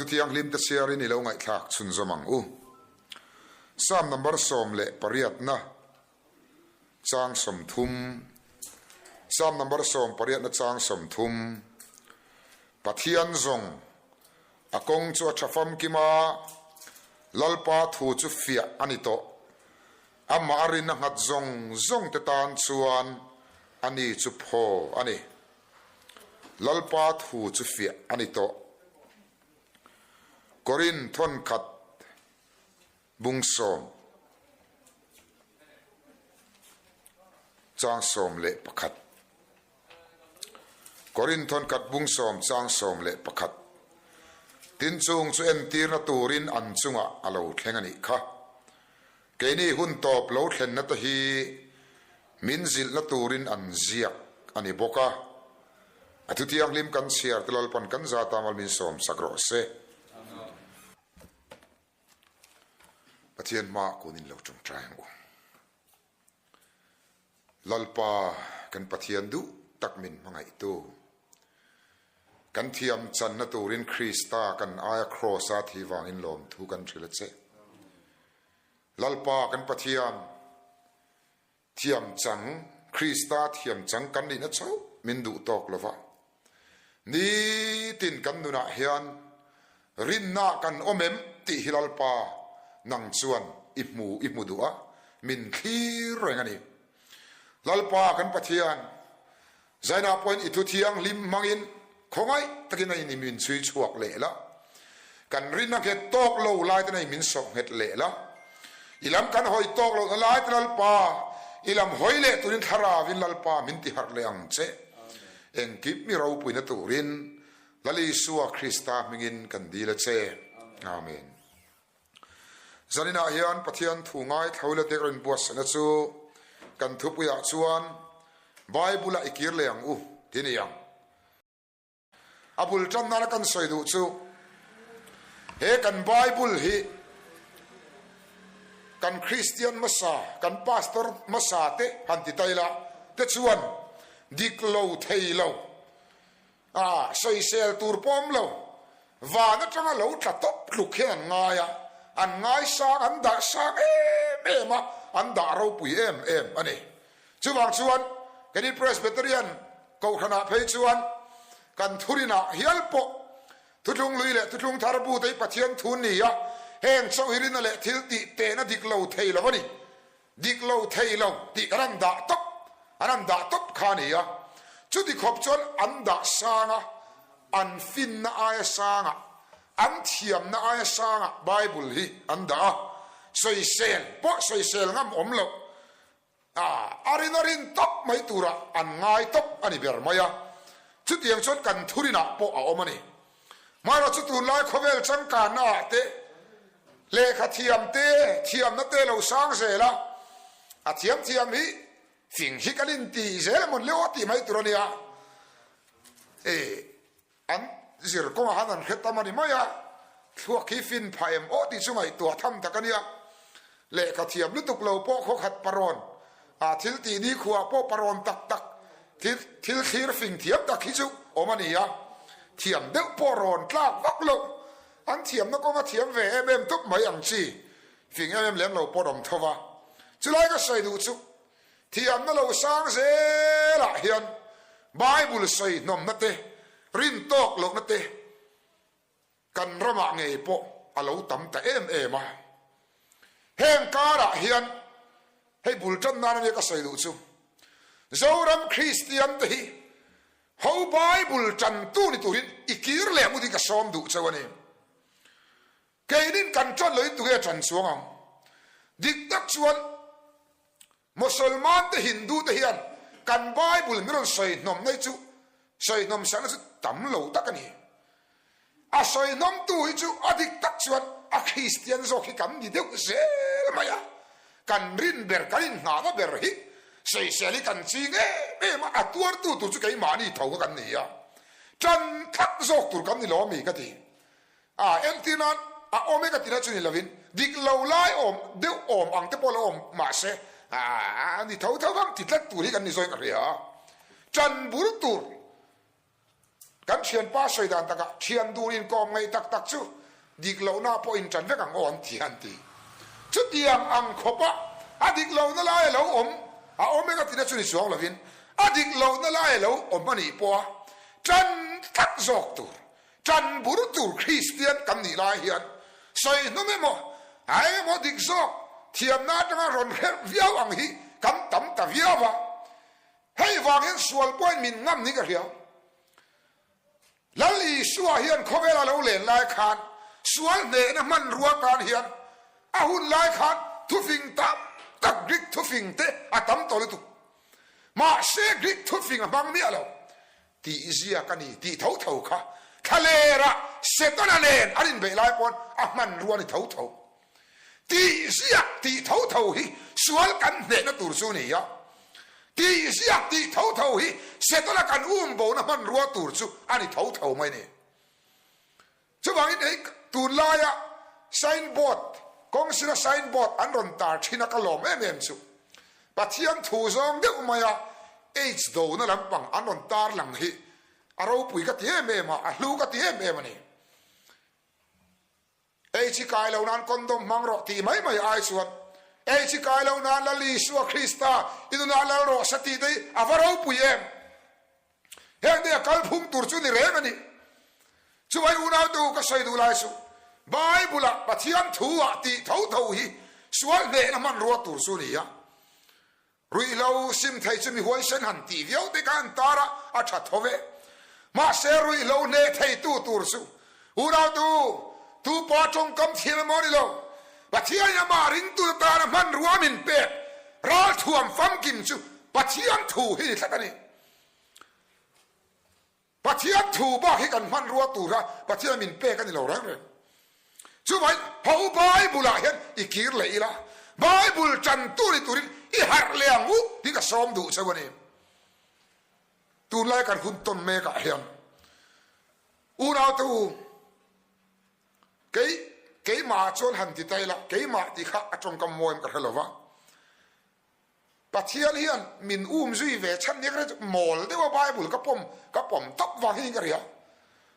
Thianghlim te chhiarin i lo ngaihthlak chhunzawm ang u. Psalm number 18 na chang 30 Psalm number 18 na chang 30 Pathian zawng a kawng chu a tha famkim a, Lalpa thu chu fiah a ni tawh. Amah a rin a nghat zawng zawng te tan chuan ani chu phaw a ni. Lalpa thu chu fiah a ni tawh. Korin thawnkhat bung sawm chang 11. Korin thawnkhat bung sawm chang 11. Tin chung chu entirna turin an chungah a lo thleng a nih kha. Keini hun tawp lo thlenna te hi min zilhna turin an ziak a ni bawk a. A thutianghlim kan chhiar te Lalpan kan za ta mal min sawm sak rawh se. Pathian hmaah kun in lo tawngtai ang u. Lalpa kan Pathian duh tak min hmangaihtu. Kan thiam channa turin Krista kan aia Kraws-a thi vangin lawmthu kan hrilh a che. Lalpa kan Pathian thiam chang, Krista thiam chang kan nihna chauh min duh tawk lova. Nitin kan nunah hian rinna kan awm em tih hi Lalpa nang chuan i hmu i hmu duh a, min thlir reng a ni. Lalpa kan Pathian, Zainah pawhin i thu thianghlim hmangin khawngaih takin a in min chhui chhuak leh la, kan rinna nghet tawk lo lai te nei min sawh nghet leh la, i lam kan hawi tawk lohna lai te Lalpa, i lam hawi leh turin Thlaravin Lalpa min ti harh leh ang che. Engkim mi ropuina turin Lal Isua Krista hmingin kan dil a che. Amen. Zaninah hian Pathian thu ngaithlo la te ka rawn buatsaihna chu kan thupuiah chuan Bible-ah i kir leh ang u ti ni ang. A bul tan nana kan sawi duh chu he kan Bible hi kan Kristian hmasa, kan Pastor hmasa te han ti ta ila te chuan dik lo thei lo A sawisel tur pawh awm lo. Van atanga lo tla tawp tluk hian an ngai a, an ngaisang, an dah sang em em a, an dah ropui em em a ni. Chuvang chuan keini Presbyterian Kohhranah phei chuan kan thurinah hial pawh Thuthlung Hlui leh Thuthlung Thar bu te hi Pathian thu ni a, heng chauh hi rinna leh thil tih tehna dik lo thei lo a ni. Dik lo thei lo tih kan han dah tawp, an han dah tawp kha a ni a. Chuti khawp chuan an dah sang a, an finna aia sangah, an thiamna aia sangah Bible hi an dah a. Sawisel pawh sawisel ngam awm loh, a rin a rin tawp mai turah an ngai tawp a ni ber mai a. Chutiang chuan kan thurinah pawh a awm a ni. Hmanraw chu tunlai khawvel changkanna ah te, lehkha thiam te, thiamna te lo sang zel a, a thiam thiam hi fing hi kan inti zel emaw leo a tih mai tur a nia. E, an zir kawngah han an hre tam a ni mai a, thluak hi fin phah em aw tih chu ngaihtuah tham tak a nia. Lehkha thiam lutuk lo pawh khawkhat parawn, a thil tih ni khuah pawh parawn tak tak, thil thil thlir fing thiam tak hi chu awm a ni a, thiam deuh pawh rawn tlak vak lo, an thiamna kawnga thiam ve em em tawp mai ang chi, fing em em lem lo pawh awm tho va. Chulai ka sawi duh chu, thiamna lo sang zelah hian Bible sawi hnawmna te, rin tawk lohna te, Kan ramah ngei pawh a lo tam ta em em a. Heng karah hian hei bul tan nan ania ka sawi duh chu, Zoram Kristian te hi ho Bible tantu ni turin i kir leh ang u tih ka sawm duh cheu a ni. Keinin kan tan loin tunge tan chuang ang? Dik tak chuan Mosolman te Hindu te hian kan Bible min rawn sawi hnawm na hi chu sawi hnawm sakna chu tam lo tak a ni. A sawi hnawm tu hi chu a dik tak chuan a Kristian zawk hi kan ni deuh zel mai a. Kan rin ber, kan inngahna ber hi sawisel hi kan ching em em a, a tuartu tur chu keimahni tho kha kan ni a. Tan tlat zawk tur kan ni lo ami ka ti. A, entir nan a awm e ka ti na chu ni lovin dik lo lai awm deuh awm ang te pawh lo awm mahse a ni tho tho vang ti tlat tur hi kan ni zawin ka hria. Ṭan bur tur. Kan thianpa sawi dan takah thian dun inkawm ngaih tak tak chu dik lohna pawh in tan vek ang aw an ti an ti. Chutiang ang khawpa a dik lohna lai a lo awm a awm eng a tina chu ni chuang lovin a dik lohna lai a lo awm a nih pawha tan tlat zawk tur, tan bur tur Kristian kan nih lai hian sawi hnum emaw a eng emaw dik zawk thiamna atanga rawn herh viau ang hi kan tam ta viau a. Hei vang hian sual pawhin min ngam ni ka hria. Lal Isua hian khawvela lo len lai khan sual hnehna hmanrua tan hian a hun lai khan thufing tam tak Greek thufing te a tam tawh lutuk. Mahse Greek thufing a hmang miah lo. Tih ziak a ni tih tho tho kha thlalerah Setana nen an inbeih lai pawn a hmanrua a ni tho tho. Tih ziak tih tho tho hi sual kan hnehna tur chu a ni a, tih ziak tih tho tho hi Setana kan um bona hmanrua tur chu a ni tho tho mai a ni. Chuvangin hei tunlaia sign board, kawngsira sign board an rawn tar thin a ka lawm em em chu. Pathian thu zawng deuh maia AIDS dona lampang an rawn tar lang hi a ropui ka ti em em a, a hlu ka ti em em a ni. AIDS hi kai lo nan condom hmang rawh tih mai mai ai chuan AIDS hi kai lo nan Lal Isua Krista i nunah lal rawh se tih te hi a va ropui em. Heng te a kalphung tur chu ni reng a ni. Chuvai unautu ka sawi duh lai chu Bible ah Pathian thu ah tih tho tho hi sual hnehna hmanrua tur chu a ni a. Ruihhlo sim thei chu mi huaisen han tih viau te kha an tar a, a tha tho ve. Mahse ruihhlo hneh theitu tur chu unautu tu pa tawngkam thiam emaw ni lo, Pathianin amah ringtu tana hmanrua min pek ralthuam famkim chu Pathian thu hi ni tlat a ni. Pathian thu bak hi kan hmanrua tura Pathian min pek a ni lo reng reng. Chuvangin ho Bible ah hian i kir leh ila, Bible tantu ni turin i harh leh ang u tih ka sawm duh cheu a ni. Tunlai kan hun tawn mek ah hian unaute u, kei keimah ah chuan han ti ta ila, keimah tih kha a tawngkam mawi em ka hre lova, Pathian hian min um zui ve chhan nia ka hria chu mawl deuha Bible ka pawm ka pawm tawp vang hian ka hria.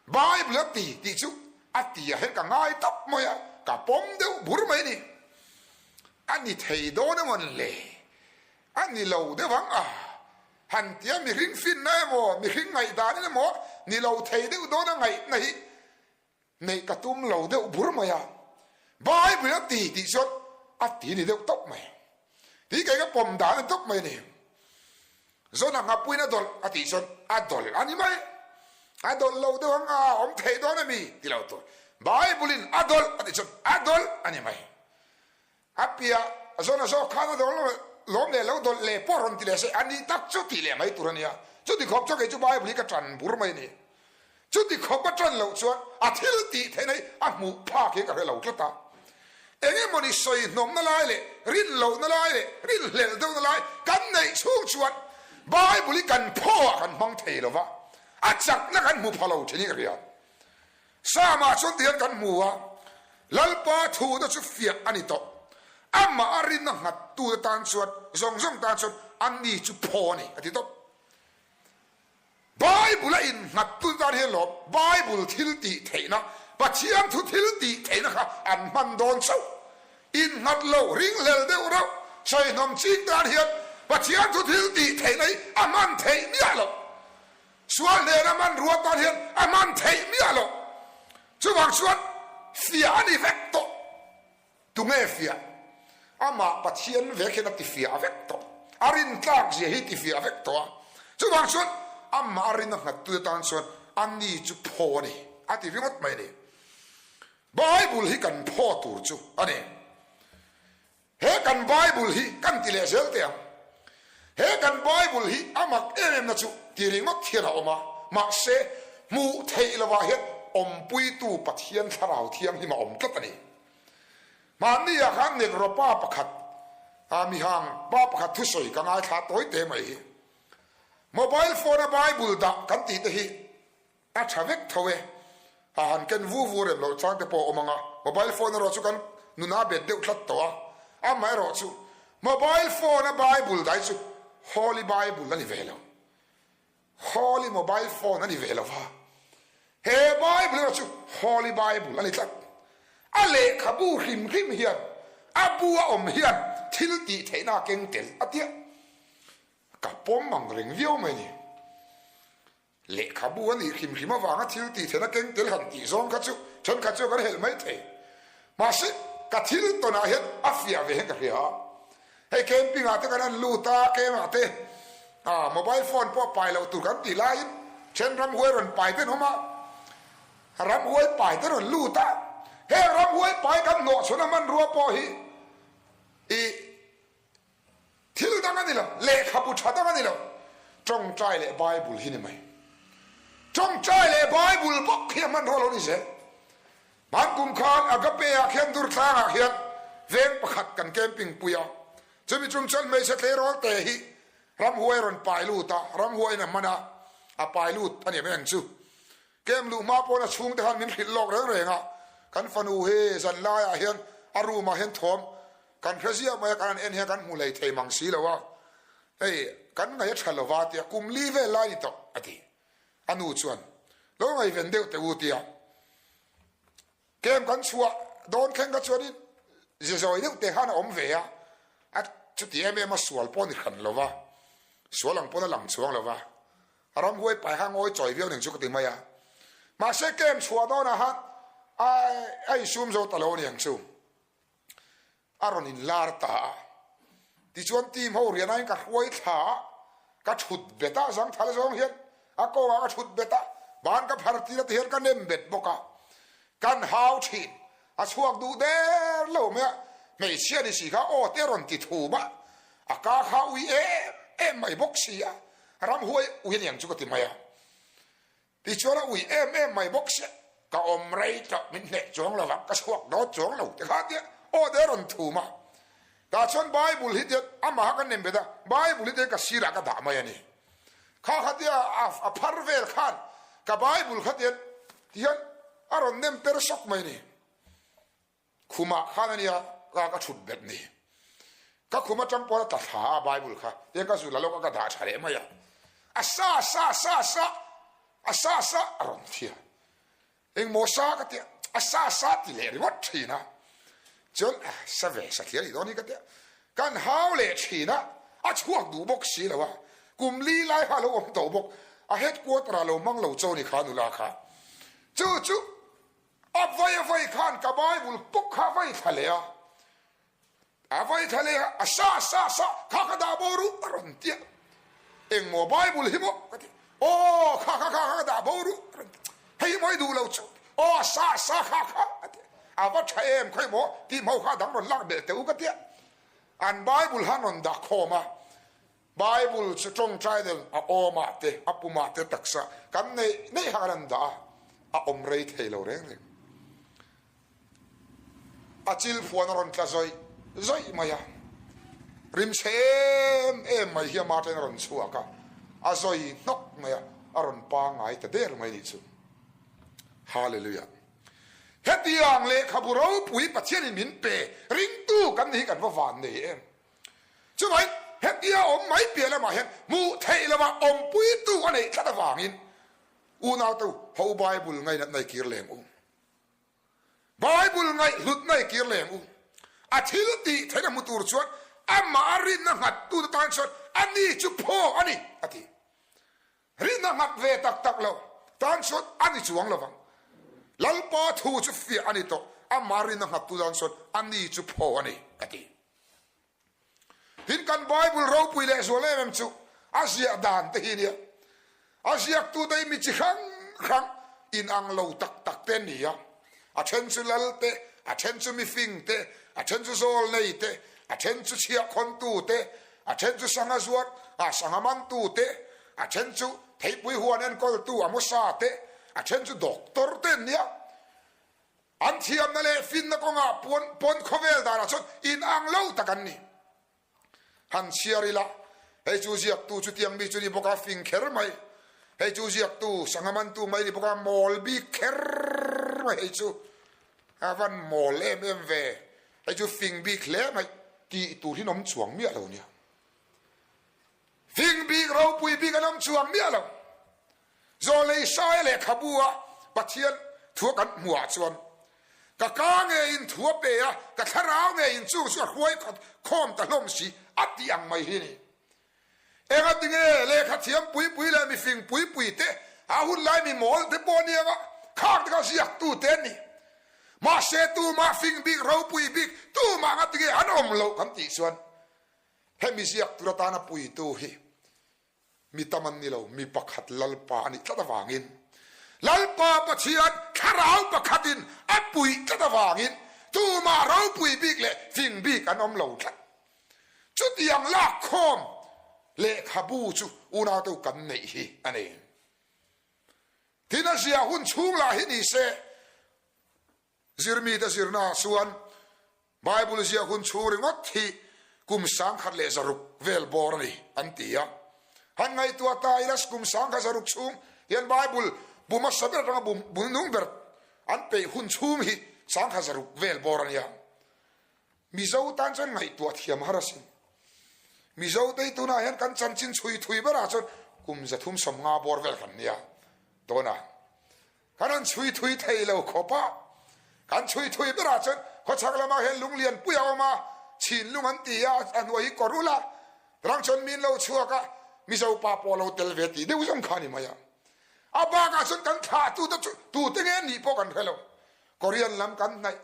Bible a ti tih chu a ti ah hian ka ngai tawp mai a, ka pawm deuh bur mai a ni. A ni thei dawn emaw ni le? A ni lo deuh ang a, han tia mihring finna emaw mihring ngaihdan emaw ni lo thei deuh dawn a ngaihna hi Neih ka tum lo deuh bur mai a, Bible a ti tih chuan a ti ni deuh tawp mai. Tih kei ka pawm dan a ni tawp mai a ni. Zawn a nghapuiin a dawlh a tih chuan a dawlh a ni mai. A dawlh lo deuh ang a, awm theih dawn a mi ti lo tur. Bible in a dawlh a tih chuan a dawlh a ni mai. A piah zawn a zawk khan a dawlh lawm leh lo dawlh leh pawh rawn ti leh se a nih tak chu tih leh mai tur a nia. Chuti khawp chuan kei chu Bible hi ka tan bur mai a ni. Chuti khawp a tan loh chuan a thil tih theihna hi a hmuh phak hi ka hre lo tlat a. Eng emawni sawi hnawmna lai leh rin lohna lai leh rinhlelh deuhna lai kan neih chhung chuan Bible hi kan phawah kan hmang thei lo va, a chakna kan hmu pha lo thin hi ka hria. Psalm-ah chuan tihian kan hmu a, Lalpa thute chu fiah a ni tawh. Amah a rinna nghattute tan chuan, zawng zawng tan chuan ani chu phaw a ni, a ti tawp. Bible-a innghattute tan hian lawm Bible thil tih theihna, Pathian thu thil tih theihna kha an hman dawn chauh. Innghat lo, ringhlel deuh reuh, sawihnawm ching tan hian Pathian thu thil tih theihna hi a hman theih miah loh. Sual hnena hmanrua tan hian a hman theih miah loh. Chuvang chuan fiah a ni vek tawh. Tunge fiah? Amah Pathian vek hian a ti fiah vek tawh. A rintlak zia hi ti fiah vek tawh a. Chuvang chuan amah a rin a nghattu atan chuan a ni chu phaw a ni, a ti ringawt mai a ni. Bible hi kan phaw tur chu a ni. He kan Bible hi kan ti leh zel teh ang. He kan Bible hi a mak em em na chu ti ringawt hian a awm a, mahse hmuh theih lovah hian awmpuitu Pathian Thlarau Thianghlim a awm tlat a ni. Mahni ah khan Negro pa pakhat, ah mihang pa pakhat thusawi ka ngaithla tawi teh mai hi. Mobile phone a Bible dah kan tih te hi A tha vek tho e. A han ken vu vu rem loh chang te pawh a awm ang a, mobile phone erawh chu kan nuna bet deuh tlat tawh a. Amaherawh chu mobile phone a Bible dai chu Holy Bible a ni ve lo. Holy mobile phone a ni ve lo va. He Bible erawh chu Holy Bible a ni tlat. A lehkhabu hrim hrim hian, a bu a awm hian thil tih theihna a keng tel a tia. Ka pawm ang reng viau mai ni. Lehkhabu a nih hrim hrim avanga thil tih theihna keng tel han tih zawng kha chu thenkhat chu kan helh mai thei. Mahse, ka thil tawnah hian a fiah ve hian ka hria a. Hei camping ah te kan han lut a, camp ah te mobile phone pawh pai loh tur kan tih laiin then ramhuai rawn pai te an awm a, ramhuai pai te rawn lut a. Heng ramhuai pai kan hnawhchhawn a hmanrua pawh hi ih Thil dang a ni lo, lehkhabu tha dang a ni lo, tawngtai leh Bible hi ni mai. Tawngtai leh Bible bawk hi a hmanraw lo ni zel. Hman kum khan Agape ah khian Durtlang ah khian veng pakhat kan camping pui a, chumi chung chuan hmeichhe tleirawl te hi ramhuai rawn pai lut a, ramhuaiin a hman a, a pai lut a ni mai ang chu. Camp luh hma pawn a chhungte khan min hrilh lawk reng reng a, kan fanu hi zan laiah hian a room ah hian thawm kan hre ziah mai a, kan han en hian kan hmu hlei thei mang si lo a, hei kan ngaih a tha lo va tia kum li vel lai ni tawh a ti. A nu chuan lo ngaihven deuh teh u tia Camp kan chhuah dawn thleng kha chuanin ze zawi deuh te khan a awm ve a, a chuti em em a sual pawh a ni hran lo va, sual ang pawn a lang chuang lo va, a ramhuai pai kha ngawi chawi viau ning chu ka ti mai a. Mahse camp chhuah dawnah khan a a insum zo ta lo a ni ang chu. A rawn inlar ta a. Tichuan team ho rianain ka hruai thla a, ka thut bet a, zangthal zawng hian a kawngah ka thut bet a, ban ka phar tir a ti hian ka nem bet bawk a, kan hau thin, a chhuak duh der lo mai a, hmeichhia ni si kha aw te a rawn ti thum a, a ka kha ui em em mai bawk si a, ramhuai ui a niang chu ka ti mai a. Tichuan a ui em em mai bawk sia, ka awm rei tawh min hneh chuang lo vang, ka chhuak dawt chuang lo ti kha tia aw te a rawn thum a. Tah chuan Bible hi tian amaha ka nem bet a, Bible hi tian ka sirah ka dah mai a ni. Kha kha tia a phar vel khan ka Bible kha tian tihian a rawn nem per sawk mai a ni. Khumah khan a nia ka ka thut bet ni. Ka khum atang pawn a tla thla a Bible kha tiang ka zul a lawk a ka dah tha leh mai a. A sa sa sa sa a sa sa a rawn thia. Engmaw sa ka tia a sa sa ti leh ringawt thin a. Chuan a sa ve sa thliar i dawn hi ka tia. Kan hau leh thin a, a chhuak duh bawk si lo a. Kum li lai kha a lo awm tawh bawk. A headquarter ah lo hmang lo chaw ni kha nula kha. Chu chu A vai a vai khan ka Bible pawk kha a vai thla leh a, a vai thla leh a, a sa sa sa kha ka dah bo ruh a rawn ti a, engmaw Bible hi maw ka ti, aw kha kha kha ka dah bo ruh a rawn ti, hei mawi duh lo chu, aw a sa sa kha kha a ti, a va tha em khawi maw tih hmau kha dang rawn lak belh teh u ka ti a, an Bible han rawn dah khawm a, Bible chu tawngtai nen a awmah te, a pumah te taksa kan neih neih kha kan han dah a, a awm rei thei lo reng reng. A chil phuan a rawn tla zawih zawih mai a, rimchhe em em mai hi ama atangin a rawn chhuak a, a zawi hnawk mai a, a rawn pangngai ta der mai nih chu. Hallelujah! Hetiang lehkhabu ropui Pathianin min pe ringtu kan ni hi kan va van nei em! Chuvangin hetia awm mai piah lamah hian hmuh theih lova awmpuitu a neih tlat avangin unaute u, ho Bible ngainatna i kir leng u. Bible ngaihhlutna i kir leng u. A thil tih theihna hmu tur chuan amah a rinna nghattute tan chuan ani chu phaw a ni, a ti. Rinna nghat ve tak tak lo tan chuan a ni chuang lovang. Lalpa thu chu fiah a ni tawh, amah rinna nghattu tan chuan ani chu phaw a ni, a ti. Tin, kan Bible ropui leh zual em em chu a ziah dan te hi nia. A ziaktute hi mi chi hrang hrang inang lo tak tak te an ni a. A then chu lal te, a then chu mifing te, a then chu zawl nei te, a then chu chhiahkhawntu te, a then chu sangha zuar, ah sangha mantu te, a then chu theipui huan enkawltu Amosa te, a then chu doctor te an nia. An thiamna leh finna kawngah pawn pawn khawvel danah chuan inang lo tak an ni. Han chhiar ila, hei chu ziaktu chutiang mi chu ni bawk a, fing kher mai. Hei chu ziaktu sangha mantu mai ni bawk a, mawl bik kher mai hei chu. A van mawl em em ve, hei chu fing bik hle mai tih tur hi an awm chuang miah lo nia. Fing bik ropui bik an awm chuang miah lo. Zawlei Saia lehkhabu a. Pathian thua kan hmuhah chuan ka ka ngeiin thu a pe a, ka thlarau ngeiin chung chu a hruai khawm ta hlawm si a tih ang mai hi a ni. Engatinge lehkha thiam pui pui leh mifing pui pui te a hun lai mi mawl te pawh aniang a, khak te kha ziak tu te an ni. Mahse tumah fing bik ropui bik tumah ngatinge an awm loh kan tih chuan hemi ziak tur atana puitu hi Mi tam an ni lo, mi pakhat Lalpa a nih tlat avangin, Lalpa Pathian thlarau pakhatin a puih tlat avangin tumah ropui bik leh fing bik an awm lo tlat. Chutiang lakkhawm lehkhabu chu unaute kan neih hi a ni. Tin, a zia hun chhung lah hi ni se, Zirmite zirnaah chuan Bible ziak hun chhung ringawt hi kum 1600 vel bawr a ni an ti a. Han ngaihtuah ta ila kum 1600 chhung hian Bible bu hmasa ber atanga bu nung ber an peih hun chhung hi 1600 vel bawr a nia. Mizo tan chuan ngaihtuah thiam har asin. Mizo te hi tunah hian kan chanchin chhui thui berah chuan kum 350 bawr vel kan nia tunah. Kan rawn chhui thui thei lo khawp a, kan chhui thui berah chuan khawchhak lamah hian lung lian pui a awm a, chhin lung an ti a, a hnuai hi kawr ul a, rang chuan min lo chhuak a, Mizo pa pawh a lo tel ve tih deuh zawng kha a ni mai a. A bakah chuan kan thlahtute chu tute nge nih pawh kan hre lo. Korean lam kan hnaih,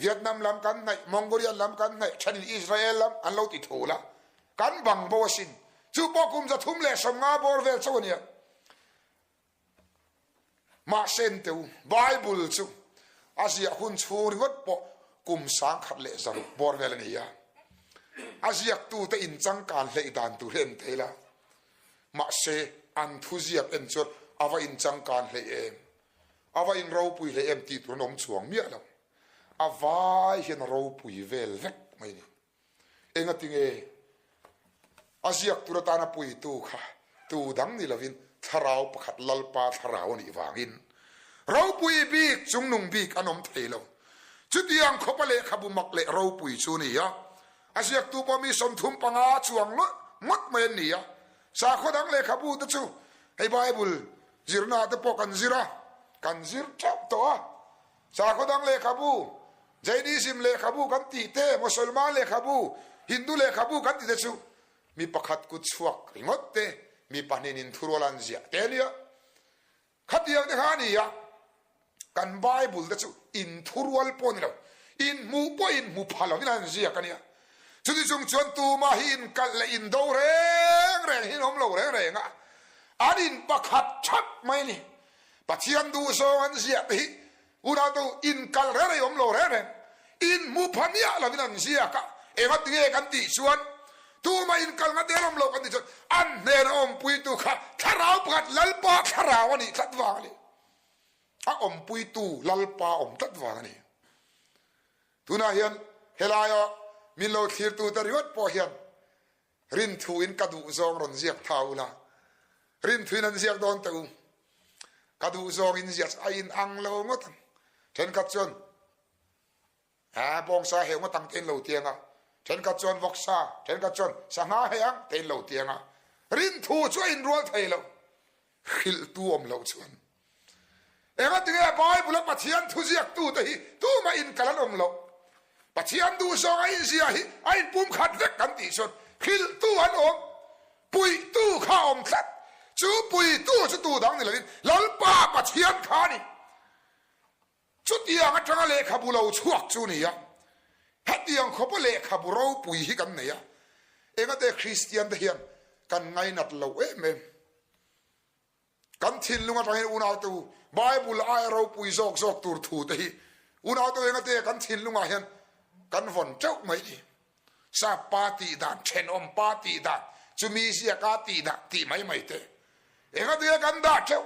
Vietnam lam kan hnaih, Mongolian lam kan hnaih, thenin Israel lam an lo ti thul a, kan bang bo asin. Chu pawh kum 350 bawr vel chauh a nia. Mahse nteu, Bible chu a ziah hun chhung ringawt pawh kum 1600 bawr vel a ni a. A ziaktute inchangkan hleih dan tur hi en thei la. Mahse an thu ziak en chuan a va inchangkan hleih em, a va inropui hleih em tih tur an awm chuang miah lo. A vai hian a ropui vel vek mai a ni. Engatinge a ziak tur atana puitu kha tu dang ni lovin thlarau pakhat Lalpa thlarau a nih vangin ropui bik chungnung bik an awm thei lo. Chutiang khawpa lehkhabu mak leh ropui chu a ni a, a ziaktu pawh mi 35 chuang ngawt mai an ni a. Sakhaw dang lehkhabu te chu hei Bible zirna te pawh kan zir a, kan zir teuh tawh a. Sakhaw dang lehkhabu, Jainism lehkhabu kan tih te, Mosolman lehkhabu, Hindu lehkhabu kan tih te chu mi pakhat kut chhuak ringawt te, mi pahnihin inthurual an ziah te a nia. Khatiang te kha a ni a, kan Bible te chu inthurual pawh a ni lo, inhmuh pawh inhmu pha lovin an ziak a nia. Chuti chung chuan tumah hi inkalh leh indo reng reng hi an awm lo reng reng a, an inpakhat that mai a ni. Pathian duh zawng an ziah te hi unau inkal reng reng awm lo reng reng, inhmu pha miah lovin an ziak a, engati nge kan tih chuan tumah inkal nga der awm lo kan tih chuan an hnena awmpuitu kha thlarau pakhat Lalpa thlarau a nih tlat vang a ni. A awmpuitu Lalpa awm tlat vang a ni. Tunah hian helaia min lo thlirtute ringawt pawh hian Rinthuin ka duh zawng rawn ziak tha ula, rinthuin an ziak dawn teh u. Ka duh zawng in ziah a in ang lo ngawt ang. Thenkhat chuan a bawngsa heh ngawt ang te in lo tiang a, thenkhat chuan vawksa, thenkhat chuan sangha heh ang te in lo tiang a. Rinthu chu a inrual thei lo. Hrilhtu awm loh chuan engatinge Bible a Pathian thuziaktute hi tumah inkal an awm loh? Pathian duhzawng a inzia hi a inpumkhat vek kan tih chuan hrilhtu an awm, puihtu kha a awm tlat. Chu puihtu chu tu dang ni lovin Lalpa Pathian kha a ni. Chutiang atanga lehkhabu lo chhuak chu ni a, hetiang khawpa lehkhabu ropui hi kan nei a, engate Kristian te hian kan ngainat lo em em. Kan thinlung atangin unaute u, Bible aia ropui zawk zawk tur thu te hi unaute u engate kan thinlungah hian kan vawn teuh mai ni. Sap pa tih dan, thenawm pa tih dan, chumi ziaka tih dan tih mai mai te engate kan dah teuh.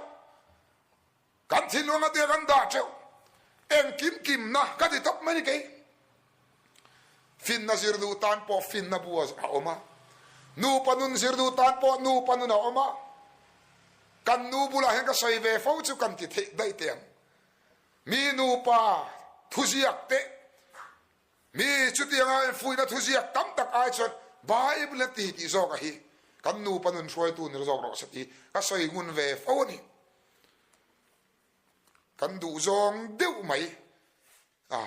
Kan thinlung a tia kan dah teuh. Engkim kimna ka ti tawp mai ni kei. Finna zir duh tan pawh finna bu a awm a. Nupa nun zir duh tan pawh nupa nun a awm a. Kan nu bulah hian ka sawi ve fo chu kan ti theih daih teh ang. Mi nupa thuziak teh, mi chutianga infuihna thuziak tam tak ai chuan Bible a ti tih zawk a hi kan nupa nun hruaitu ni zawk rawh se tih ka sawi ngun ve fo a ni. Kan duh zawng deuh mai a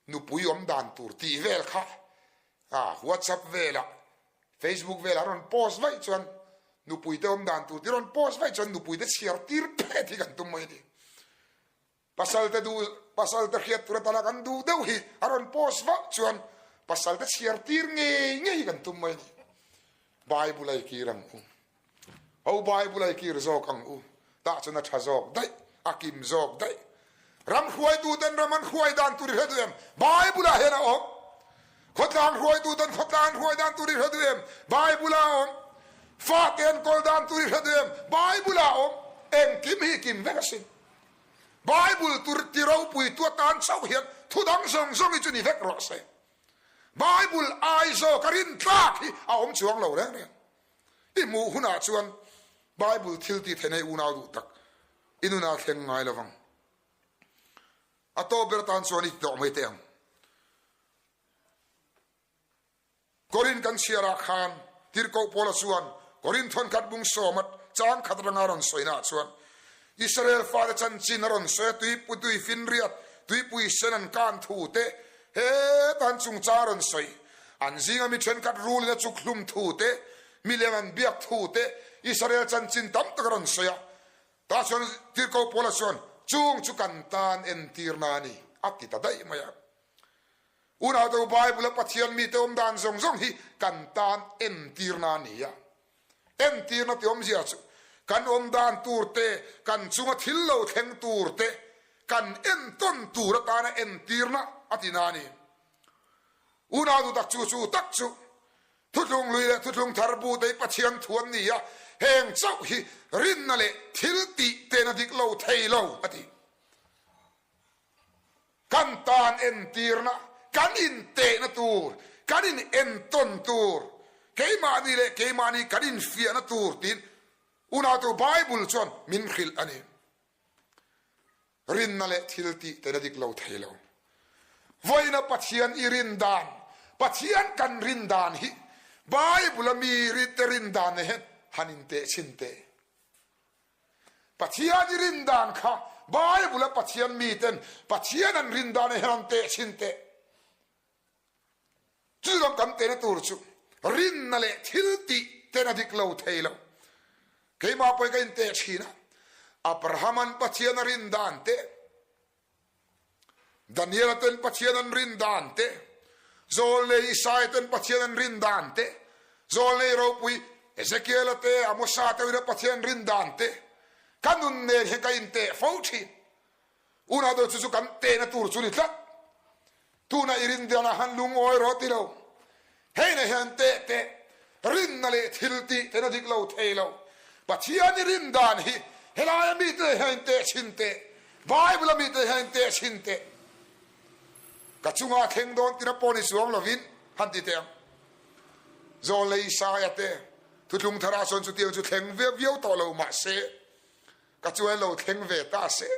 nupui awm dan tur tih vel kha a WhatsApp velah Facebook velah rawn post vaih chuan nupui te awm dan tur tih rawn post vaih chuan nupui te chhiar tir phet hi kan tum mai a ni. Pasal te duh pasal te hriat tur atana kan duh deuh hi a rawn post vah chuan pasal te chhiar tir ngei ngei hi kan tum mai a ni. Bible a i kir ang u. Ho Bible a i kir zawk ang u. Tah chuan a tha zawk daih, a kim zawk daih. Ram hruaitu ten ram an hruai dan tur i hre duh em? Bible ah hian a awm. Khawtlang hruaitu ten khawtlang an hruai dan tur i hre duh em? Bible ah a awm. Fate an kawl dan tur i hre duh em? Bible ah a awm. Engkim hi kim vek asin. Bible tur ti ropui tu atan chauh hian thu dang zawng zawng hi chu ni vek rawh se. Bible ai zawk a rintlak hi a awm chuang lo reng reng. I hmuh hunah chuan Bible thil tih theih nei unau duh tak i nunah thleng ngai lo vang. A tawp ber atan chuan i ti tawh mai teh ang. Korin kan chhiarah khan Tirhkoh Paula chuan Korin thawnkhat bung sawma chang khat atanga a rawn sawinaah chuan Israel fate chanchin a rawn sawi a, tuipui tui finriat, tuipui sen an kan thu te, hetan chungchang a rawn sawi. An zinga mi thenkhat rulin a chuk hlum thu te, milem an biak thu te, Israel chanchin tam tak a rawn sawi a. Tah chuan Tirhkoh Paula chuan, Chung chu kan tan entirna a ni, a ti ta daih mai a. Unautu Bible-a Pathian mite awm dan zawng zawng hi kan tan entirna a ni a. Entirna tih awmzia chu kan awm dan tur te, kan chunga thil lo thleng tur te, kan entawn tur atana entirna a ti na a ni. Unautu tak chu chu tak chu Thuthlung lui leh Thuthlung thar bu te hi Pathian thu an ni a, heng chauh hi rinna leh thil tih ten a dik lo thei lo a ti. Kan tan entirna, kan intehna tur, kan in entawn tur, keimahni leh keimahni kan infiahna tur tiin unautu Bible chuan min hrilh a ni. Rinna leh thil tih tel a dik lo thei lo. Vawiina Pathian i rin dan, Pathian kan rin dan hi Bible-a mi te rin dan nen hian han inteh chhin teh. Pathian i rin dan kha Bible-a Pathian miten Pathian an rin dan ah hian an teh chhin teh. Chu lam kan tehna tur chu rinna leh thil tih ten a dik lo thei lo. Keimah pawhin ka inteh thin a, Abraham-a'n Pathian a rin dan te, Daniela ten Pathian an rin dan te, Zawlnei Isaia ten Pathian an rin dan te, Zawlnei ropui Ezekiela te, Amosa te ina Pathian rin dan te, ka nun nen hian ka inteh fo thin. Unau deuh chu chu kan tehna tur chu ni tlat. Tuna i rin danah han lungawi rawh ti lo. Heinah hian teh teh, rinna leh thil tih ten a dik lo thei lo. Pathian i rin dan hi helaia mite hian teh chhin teh, Bible-a mite hian teh chhin teh. Ka chunga thleng dawn tina pawh ni chuang lovin han ti teh ang. Zawlei Isaia te thuthlung tharah chuan chutiang chu thleng viau viau tawh lo mahse ka chuan lo thleng ve ta se.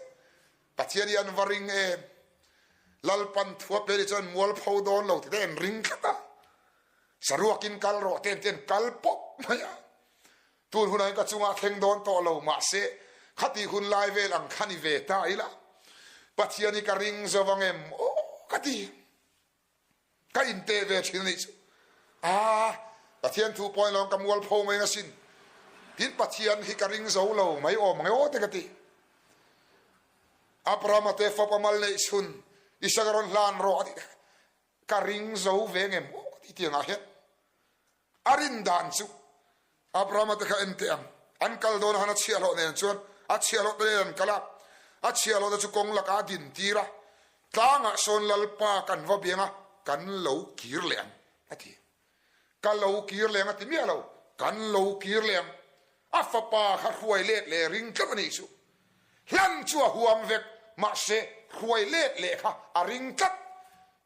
Pathian hi an va ring em? Lalpan thua pe ni chuan mualpho dawn lo tih te an ring tlat a. Saruakin kal rawh te an ti an kal pawp mai a. Tun hunah hian ka chungah thleng dawn tawh lo mahse khatih hun lai vel ang kha ni ve ta ila. Pathian hi ka ring zo vang em? Aw ka ti. Ka inteh ve thin a nih chu. Aa, Pathian thu pawhin lawng ka mualpho mai asin. Tin, Pathian hi ka ring zo lo mai awm ang e aw te ka ti. Abrahama te fapa mal neih chhun Isaka rawn hlan rawh a tih ka ring zo ve ngem aw ti tiangah hian A rin dan chu Abrahama te kha en teh ang. An kal dawn a han a chhiahhlawh nen chuan a chhiahhlawh te nen an kal a, a chhiahhlawh te chu kawng lakah a din tir a, tlangah sawn Lalpa kan va biang a, kan lo kir leh ang a ti. Ka lo kir leh ang a ti miah lo, kan lo kir leh ang. A fapa kha hruai let leh ring tlat a nih chu. Hlan chu a huam vek, mahse hruai let leh kha a ring tlat.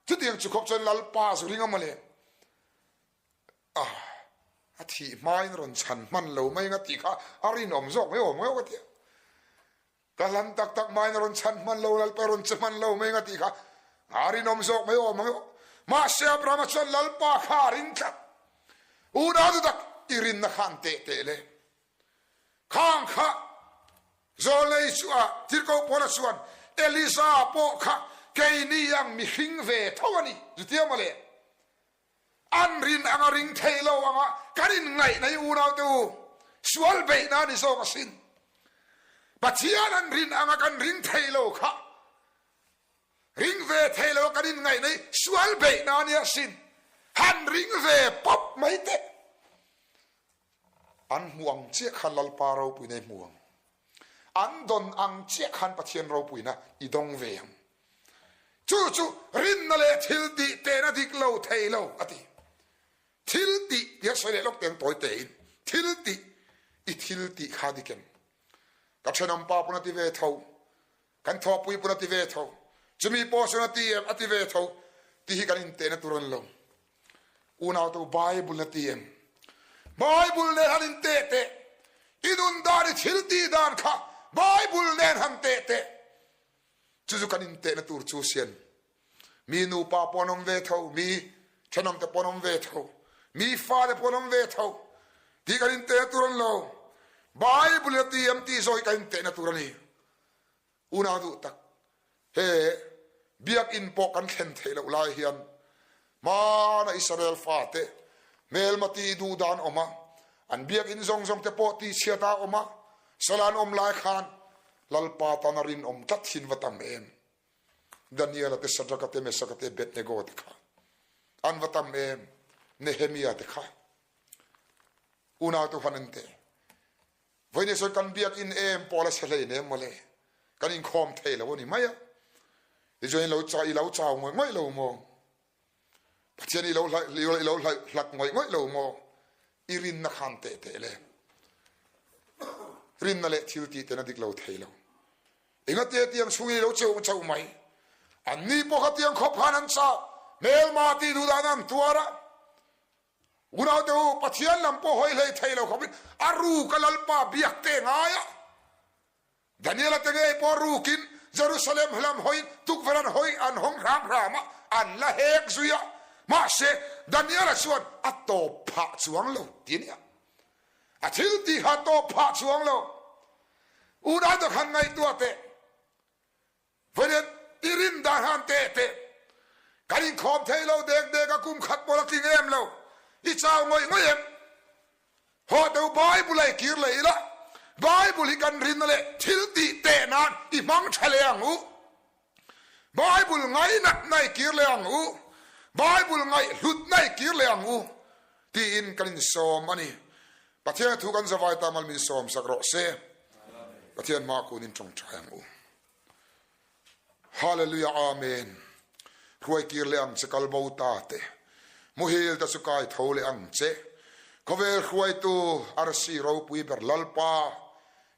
Chutiang chu khawp chuan Lalpa zu ring a mawle. A, a thih hmain rawn chhan hman lo mai anga tih kha a rinawm zawk mai awm ngeuh ka ti a. Ka hlan tak tak hmain rawn chhan hman lo, Lalpa rawn che hman lo mai anga tih kha a rinawm zawk mai awm ngeuh. Mahse Abrahama chuan Lalpa kha a ring tlat. Unau chu tak i rinna khan teh teh le. Khang kha. Zawlnei chu a tirhkoh Paula chuan, Elisa pawh kha keini ang mihring ve tho a ni, chutia maw le? An rin anga ring thei lo anga kan inngaihna hi unaute u, sual beihna a ni zawk asin. Pathian an rin anga kan ring thei lo kha ring ve thei lo a kan inngaihna hi sual beihna a ni asin. Han ring ve pawp mai teh. An hmu ang chiah khan Lalpa ropuina i hmu ang. An dawn ang chiah khan Pathian ropuina i dawng ve ang. Chu chu rinna leh thil tih tehna dik lo thei lo a ti. Thil tih tia sawi leh lawk teng tawi tein thil tih i thil tih kha dik em? Ka thenawm pa pawn a ti ve tho, kan thawhpui pawn a ti ve tho, chumi pawh sawn a ti em a ti ve tho tih hi kan intehna tur a ni lo. Unau Bible na ti em? Bible nen han in teh teh. I nun dan i thil tih dan kha Bible nen han teh teh. Chu chu kan in tehna tur chu sian. Mi nupa pawh an awm ve tho, mi thenawm te pawh an awm ve tho, mi fate pawh an awm ve tho. Tih kan in tehna tur an lo. Bible na ti em tih zawk hi kan in tehna tur a ni. Unau duh tak, he biakinn pawh kan thlen theih loh lai hian hmana Israel fate hmelma tih duh dan awm a, an biakinn zawng zawng te pawh tihchhiat a awm a, sala an awm lai khan Lalpa tana rinawm tlat thin va tam em? Daniela te, Shadraka te, Mesaka te, Abednego te kha an va tam em? Nehemia te kha unau te huan an teh. Vawiin sawn kan biakinn em pawh la chhe hlei nem mawle, kan inkhawm thei lo a ni mai a. Tichuan i lo i lo chau ngawih ngawih lo maw? Pathian i lo i lo hlat ngawih ngawih lo maw? I rinna khan teh teh le. Rinna leh thil tih ten a dik lo thei lo. Engate tiang chhungin i lo cheuh chauh mai. Anni pawh kha tiang khawp khan an chau, hmelma tih duh dan an tuar a. Unaute u, Pathian lam pawh hawi hlei thei lo khawpin a ruk a Lalpa biak te ngai a. Daniela te ngei pawh rukin Jerusalem lam hawiin tukverh an hawi an hawng hram hram a, an la hek zui a. Mahse, Daniela chuan a tawp phah chuang lo ti a nia. A thil tih kha a tawp phah chuang lo. Unaute khan ngaihtuah teh. Vawilian i rin dan han teh teh. Kan inkhawm thei lo dek dek a kum khat pawh la tling em lo. I chau ngawih ngawih em? Haw deuh Bible a i kir leh ila, Bible hi kan rinna leh thil tih teh nan i hmang tha leh ang u. Bible ngainatna i kir leh ang u. Bible ngaihhlutna i kir leh ang u tiin kan insawm a ni. Pathian thu kan zavai ta mal min sawm sak rawh se. Pathian hma kun in tawngtai ang u. Hallelujah Amen. Hruai kir leh ang che kal bo ta te. Muhil te chu kai tho leh ang che. Khawvel hruaitu arsi ropui ber Lalpa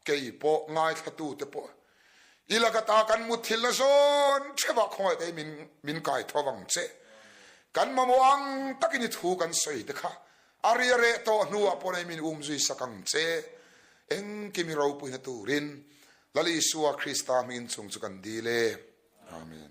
kei pawh ngaithlatu te pawh i laka ta kan mutthil na zawn theuhah khawngaih te min min kai tho ang che. Kan mamawh ang takin i thu kan sawi te kha a ria reh tawh hnuah pawh nei min um zui sak ang che. Engkim i ropuina turin Lal Isua Krista hmingin chung chu kan dil e. Amen.